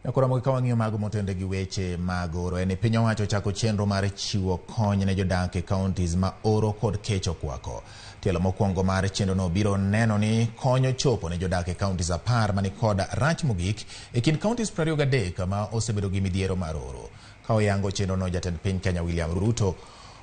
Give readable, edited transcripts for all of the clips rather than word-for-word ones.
Nyakoro ka wang'iyo mago motende gi weche mag oro en ni piny owacho ochako chenro mar chiwo kony ne jodak e counties ma oro kod kech okwako. Tielo mokwongo mar chenrono biro neno ni kony ochopo ne jodak e counties 10 manikod rach mogik e kind counties 23 ma osebedo gi midhiero mar oro. Ka oyango chenrono, jatend piny Kenya William Ruto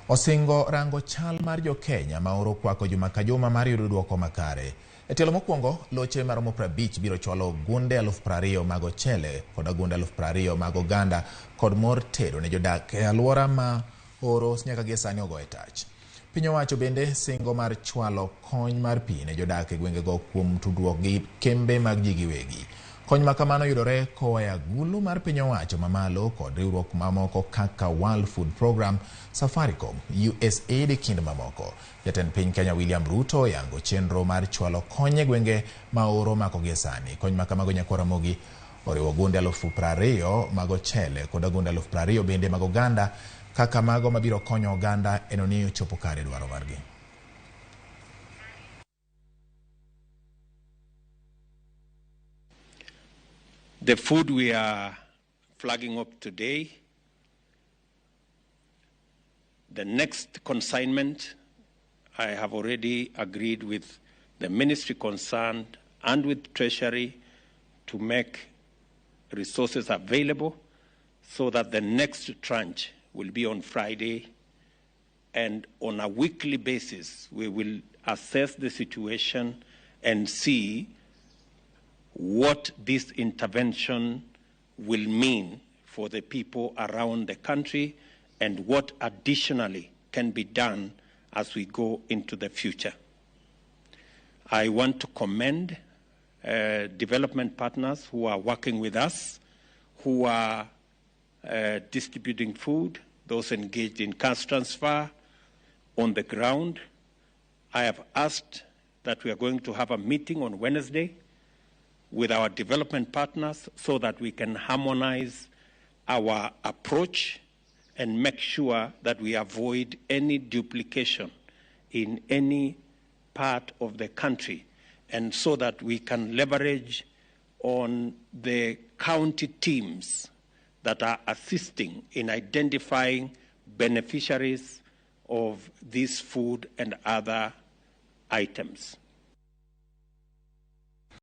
osingo rango chal mar jo Kenya ma oro okwako juma ka juma mar yudo duoko makare. E tielo mokwongo, loche maromo 50 biro chwalo gunde 20,000 mag ochele kod gunde 20,000 mag oganda kod mor tedo ne jodak e alwora ma oro nyaka gie sani ogoye tach. Piny owacho bende singo mar chwalo kony mar pi ne jodak e gwengego kuom tudruok gi kembe mag ji giwegi. Kony ma kamano yudore koa e agulu mar piny owacho mamalo kod riwruok mamoko kaka World Food Program, Safaricom, USAID e kind mamoko. Jatend piny Kenya William Ruto oyango chenro mar chwalo kony e gwenge ma oro omako gie sani. Kony ma kamago Nyakwar Ramogi oriwo gunde 20,000 mag ochele kod gunde 20,000 bende mag oganda kaka mago mabiro konyo oganda eno ni ochopo kare dwaro margi. The food we are flagging up today, the next consignment, I have already agreed with the ministry concerned and with Treasury to make resources available so that the next tranche will be on Friday, and on a weekly basis we will assess the situation and see what this intervention will mean for the people around the country and what additionally can be done as we go into the future. I want to commend development partners who are working with us, who are distributing food, those engaged in cash transfer on the ground. I have asked that we are going to have a meeting on Wednesday with our development partners so that we can harmonize our approach and make sure that we avoid any duplication in any part of the country, and so that we can leverage on the county teams that are assisting in identifying beneficiaries of this food and other items.